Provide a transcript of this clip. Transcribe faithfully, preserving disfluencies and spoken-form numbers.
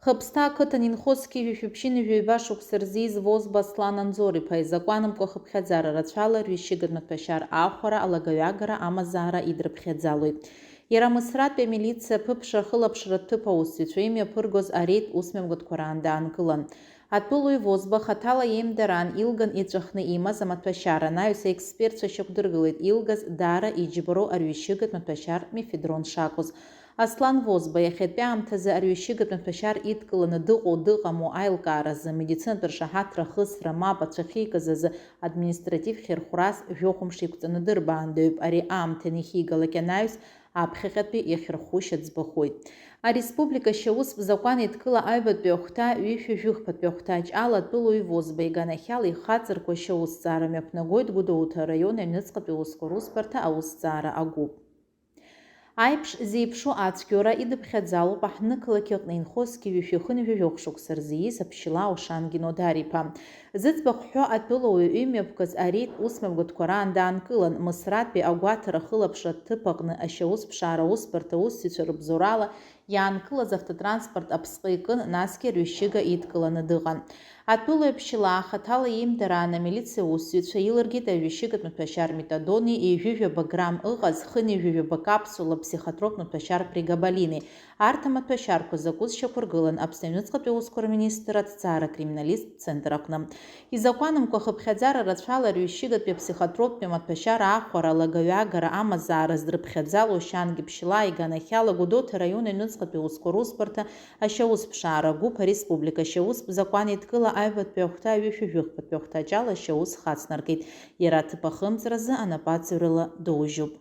Хыԥсҭа ақыҭан инхо зқьи жәшәи ԥшьынҩажәи ҩба шықәса рзы ииз Возба Аслан Анзор-иԥа изакәанымкәа хыԥхьаӡара рацәала рҩышьыгатә маҭәашьар аахәара, алагаҩагара, амазаара идрыԥхьаӡалоит. Иара Мысратәи амилициа аԥыԥшра ахылаԥшратә ҭыԥ аусзуҩцәа имҩаԥыргоз ареид усмҩаԥгатәқәа раан даанкылан. Атәылауаҩ Возба хаҭала иеимдараан илган иҵәахны имаз амаҭәашьар анаҩс аекспертцәа шьақәдыргылеит илгаз даара иџьбароу арҩышьыгатә маҭәашьар мефедрон шакәыз. Аслан Возба иахьатәи аамҭазы арҩышьыгатә маҭәашьар идкыланы дыҟоу дыҟаму аилкааразы, медицинатә ршаҳаҭра ахысра мап ацәахьикыз азы административ хьырхәрас жәохә мшы иқәҵаны дырбаандаҩуп. Ари аамҭа анихигалак анаҩс, аԥхьаҟатәи иахьырхәышьа ӡбахоит. Ареспублика ашьаустә закәан еидкыла аҩбатәи ахәҭа ҩышәи жәыхԥатәи ахәҭаҷ ала атәылауаҩ Возба иганахьала ихаҵарқәа ашьаусҭҵаара мҩаԥнагоит Гәдоуҭа араион аҩныҵҟатәи аусқәа русбарҭа аусҭҵаара агәыԥ. Аиԥш зеиԥшу ацәгьоура идыԥхьаӡалоуп аҳҭнықалақь аҟны инхо зқьи жәшәи хынҩажәи жәохә шықәса рзы ииз Аԥшьлаа Ошангин Одар-иԥа. Зыӡбахә ҳәо атәылауаҩ имҩаԥгаз ареид усмҩаԥгатәқәа раан даанкылан, Мысратәи агәаҭара ахылаԥшратә ҭыԥ аҟны ашьаусԥшаара аусбарҭа аусзуҩцәа рыбзоурала иаанкылаз автотранспорт аԥсҟы икын, насгьы арҩышьыга идкыланы дыҟан. Атәылауаҩ Аԥшьлаа хаҭала иеимдараан амилициа усзуҩцәа илыргеит арҩышьыгатә маҭәашьар метадони ҩажәи жәаба грамм ыҟаз хынҩажәи жәаба капсула психотроптә маҭәашьар прегабалини. Арҭ амаҭәашьарқәа закәыз шьақәыргылан Аԥсны аҩныҵҟатәи аусқәа рминистр аҭҵаара акриминалисттә центр аҟны. Изакәанымкәа хыԥхьаӡара рацәала арҩышьыгатәи аԥсихотроптәи амаҭәашьар аахәара, алагаҩагара, амазаара здырԥхьаӡало Ошангин Аԥшьлаа иганахьала Гәдоуҭа араион аҩныҵҟатәи аусқәа русбарҭа ашьаусԥшаара агәыԥ ареспублика ашьаустә закәан еидкыла аҩбатәи ахәҭа ҩышәи жәыхԥатәи ахәҭаҷ ала ашьаус хацнаркит. Иара аҭыԥ ахымҵразы анапаҵаҩрала доужьуп.